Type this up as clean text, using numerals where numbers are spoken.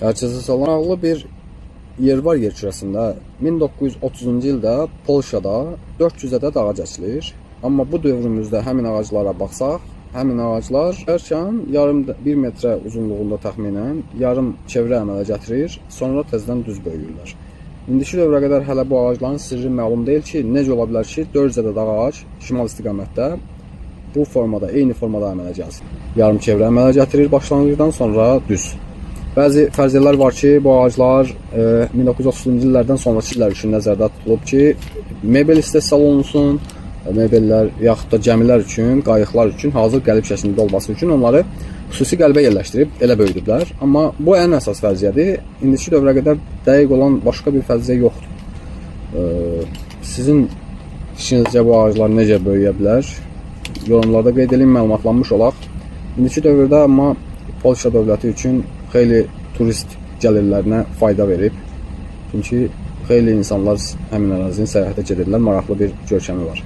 Hər kəsə salam. Maraqlı bir yer var yer kürəsində. 1930-cu ildə Polşada 400 ədəd ağac əkilir. Amma bu dövrümüzdə həmin ağaclara baxsaq, həmin ağaclar erkən yarım 1 metrə uzunluğunda təxminən yarım çevrə əmələ gətirir, sonra təzədən düz böyüyürlər. İndiki dövrə qədər hələ bu ağacların sirri məlum deyil ki, necə ola bilər ki, 400 ədəd ağac şimal istiqamətdə bu formada, eyni formada əmələ gəlsin. Yarım çevrə əmələ gətirir başlanğıcdan, sonra düz. Bəzi fərziyyələr var ki, bu ağaclar 1930-cu illərdən sonrakı illər üçün nəzərdə tutulub ki, mebel istehsal olunsun, mebellər yaxud da gəmilər üçün, qayıqlar üçün hazır qəlib şəklində olması üçün onları xüsusi qəlbə yerləşdirib elə böyüdüblər. Amma bu ən əsas fərziyyədir. İndiki dövrə qədər dəqiq olan başqa bir fərziyyə yoxdur. Sizin fikrinizcə bu ağaclar necə böyüyə bilər? Yorumlarda qeyd edin, məlumatlanmış olaq. İndiki dövrdə amma Polşa dövləti üçün xeyli turist gəlirlərinə fayda verib. Çünki xeyli insanlar həmin ərazini səyahətə gedirlər, maraqlı bir görkəmi var.